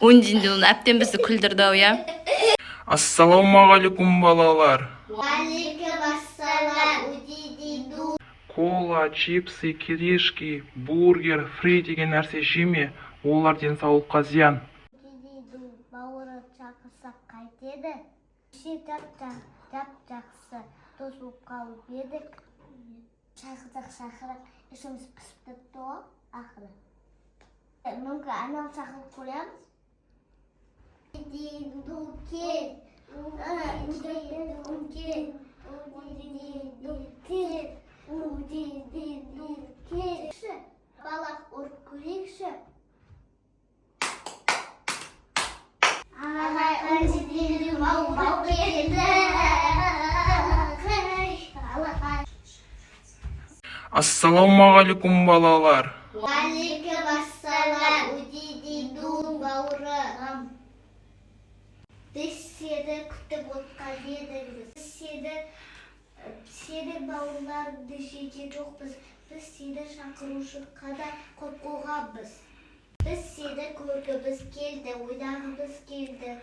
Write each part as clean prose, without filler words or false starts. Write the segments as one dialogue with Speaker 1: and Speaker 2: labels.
Speaker 1: Ундиндун әбден бізді күлдірді ау, иә.
Speaker 2: Ассалаумағалейкум, балалар.
Speaker 3: Алейкум ассалам, удидиду.
Speaker 2: Кола, чипсы, киришки, бургер, фри деген нәрсе жеме, олар денсаулыққа зиян.
Speaker 3: Удидиду бауыры шақырсақ қайтеді? Кеше жап-жақсы дос болып қалып едік. Шақырсақ шақырық, ішіміз пісіп кетті ғой ақыры. Мүмкін ананы шақырып көреміз. Удидиду кел. Удидиду кел. Удидиду кел. Удидиду кел. Балақ ұрып көрейікші. Ағай, удидиду бауыры келді. Алақай.
Speaker 2: Ассалаумағалейкум, балалар.
Speaker 3: Алейкум ассалам, удидиду бауырым. Біз сені күтіп отқан едік. Біз сені бауырларыңды жеген жоқпыз. Біз сені шақырушы қада қойып қойғанбыз. Біз сені көргіміз келді, ойнағымыз келді.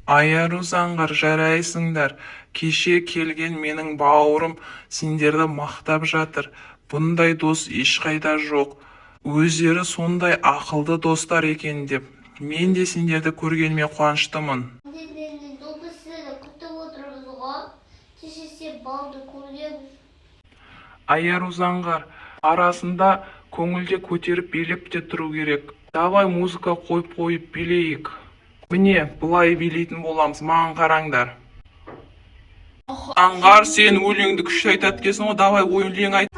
Speaker 2: Аяру, Заңғар, жарайсыңдар. Кеше келген менің бауырым сендерді мақтап жатыр. Бұндай дос ешқайда жоқ. Өздері сондай ақылды достар екен деп. Мен де сендерді көргеніме қуаныштымын.
Speaker 3: Біз сені күтіп отырмыз ғой. Кеше сен балды көргенбіз.
Speaker 2: Аяру, Заңғар, арасында көңілде көтеріп билеп те тұру керек. Давай музыка қойып қойып билейік. Міне, былай билейтін боламыз, маған қараңдар. Заңғар, сен өлеңді күшті айтады екенсің ғой, давай өлең айт.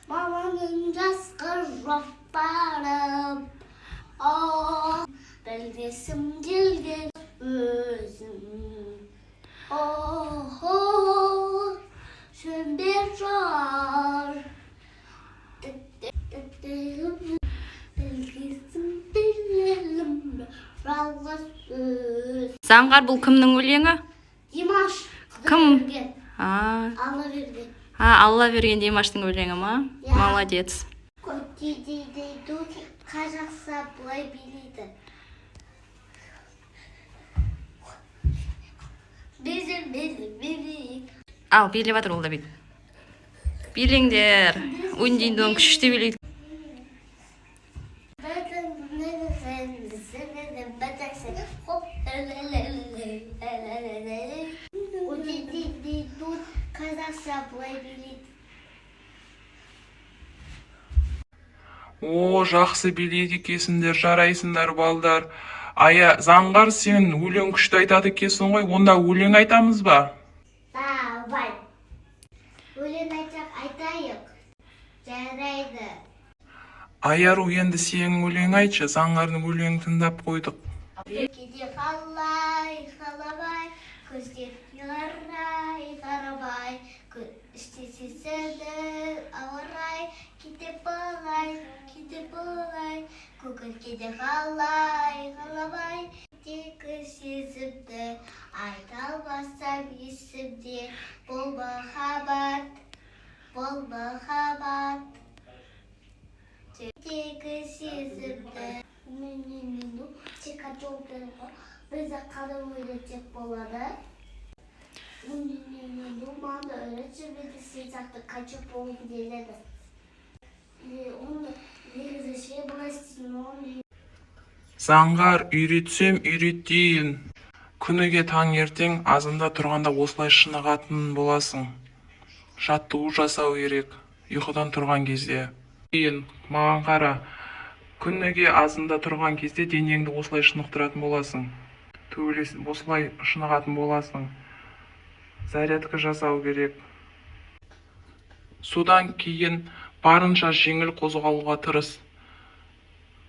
Speaker 3: Маманың жасқы жаппарым, білгесім келген өзім. Охо, шөмбер жар. Білгесім білелім жалғыз сөз.
Speaker 1: Заңғар, бұл кімнің өлеңі?
Speaker 3: Димаш.
Speaker 1: Кім?
Speaker 3: Берген.
Speaker 1: А,
Speaker 3: Алла берген.
Speaker 1: а, Алла берген Димаштың өлеңі ма?
Speaker 3: Иә.
Speaker 1: Молодец.
Speaker 3: Көктейдейду қазақша былай билейді. Безе безе билейік.
Speaker 1: Ал, билеп жатыр ол да бүйтіп. Билеңдер. Ундиндун күшті билейді.
Speaker 3: Удидидидут қазақша былай билейді.
Speaker 2: О, жақсы билейді екенсіңдер, жарайсыңдар, балдар. Ая, Заңғар, сен өлең күшті айтады екенсің ғой, онда өлең айтамыз ба?
Speaker 3: Давай. Өлең айтсақ айтайық. Жарайды.
Speaker 2: Аяру, енді сенің өлең айтшы, Заңғардың өлеңін тыңдап қойдық.
Speaker 3: Кейде қалай қаламай, көздер қарай қарамай, іште сезімді ауырай, кейде былай, кейде былай, көңіл кейде қалай қаламай, тек сезімді айта алмасам есімде, бұл махаббат, бұл махаббат. Тек сезімді тек бізді қалай үйретсек болады? Маған үйретші, мен де сен сияқты качок болғым келеді. Оны негізі ше былай істеймін, оны
Speaker 2: Заңғар, үйретсем үйретейін. Күніге таңертең азанда тұрғанда осылай шынығатын боласың. Жаттығу жасау керек ұйқыдан тұрған кезде. Кейін маған қара. Күніге азанда тұрған кезде денеңді осылай шынықтыратын боласың. Төбелес, осылай шынығатын боласың. Зарядка жасау керек. Содан кейін барынша жеңіл қозғалуға тырыс.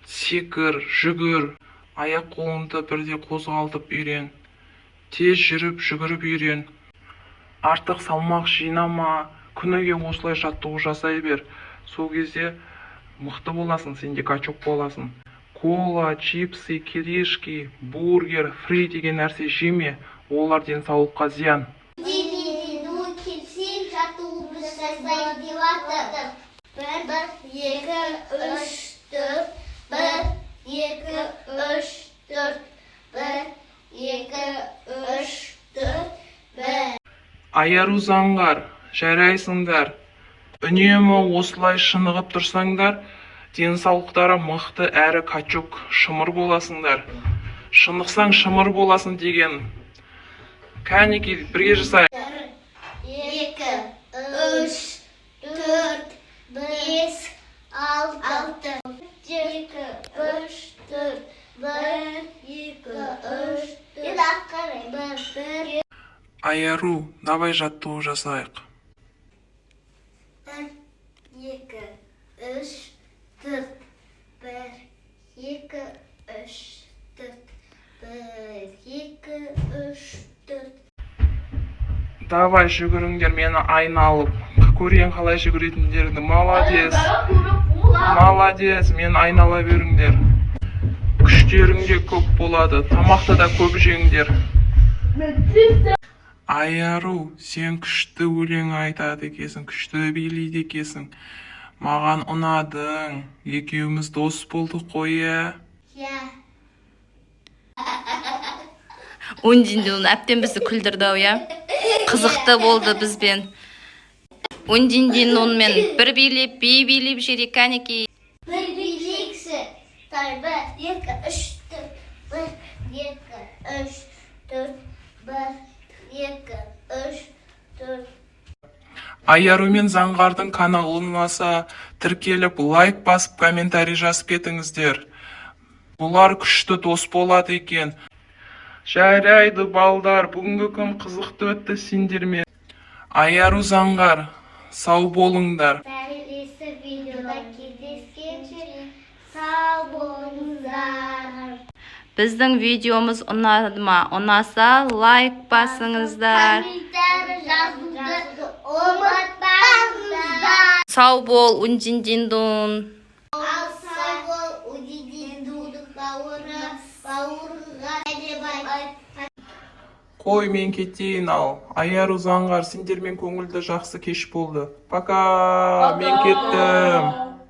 Speaker 2: Секір, жүгір, аяқ қолыңды бірде қозғалтып үйрен. Тез жүріп, жүгіріп үйрен. Артық салмақ жинама, күніге осылай жаттығу жасай бер. Сол кезде мықты боласың, сен де качок боласың. Кола, чипсы, киришки, бургер, фри деген нәрсе жеме, олар денсаулыққа зиян.
Speaker 3: Удидиду келсең жаттығу біз жасайық деп жатыр. Бір, екі, үш, төрт. Бір, екі, үш, төрт. Бір, екі, үш, төрт. Бір.
Speaker 2: Аяру, Заңғар, жарайсыңдар. Үнемі осылай шынығып тұрсаңдар, денсаулықтары мықты әрі качок, шымыр боласыңдар. Шынықсаң, шымыр боласың деген. Кәнекей, бірге жасайық.
Speaker 3: Бір, екі, үш, төрт, бес, алты. Екі, үш, төрт. Бір, екі, үш, төрт. Бір, бір.
Speaker 2: Аяру, давай жаттығу жасайық.
Speaker 3: Бір, екі, үш, төрт. Бір, екі, үш, төрт. Бір, екі, үш, төрт.
Speaker 2: Давай, жүгіріңдер мені айналып. Көрейін қалай жүгіретіндеріңді. Молодец. Молодец, мені айнала беріңдер. Күштерің де көп болады. Тамақты да көп жеңдер. Аяру, сен күшті өлең айтады екенсің, күшті билейді екенсің. Маған ұнадың. Екеуміз дос болдық қой, иә?
Speaker 3: Иә.
Speaker 1: Ундиндун әбден бізді күлдірді ау, иә, қызықты болды бізбен. Ундиндинунмен бір билеп, би билеп жіберейік, кәнекей.
Speaker 3: Бір билейікші. Тай, бір, екі, үш, төрт. Бір, екі, үш, төрт. Бір, екі, үш, төрт.
Speaker 2: Аяру мен Заңғардың каналы ұнаса, тіркеліп, лайк басып, комментарий жазып кетіңіздер. Бұлар күшті дос болады екен. Жарайды, балдар, бүгінгі күн қызықты өтті сендермен. Аяру, Заңғар, сау болыңдар.
Speaker 3: Келесі видеода кездескенше сау болыңыздар.
Speaker 1: Біздің видеомыз ұнады ма? Ұнаса, лайк басыңыздар.
Speaker 3: Комментарий жазуды ұмытпаңыздар.
Speaker 1: Сау бол, Ундиндиндун.
Speaker 3: Ал сау бол, Удидиндудың бауыры, бауырға деп айт.
Speaker 2: Қой, мен кетейін ал. Аяру, Заңғар, сендермен көңілді жақсы кеш болды. Пока, мен кеттім.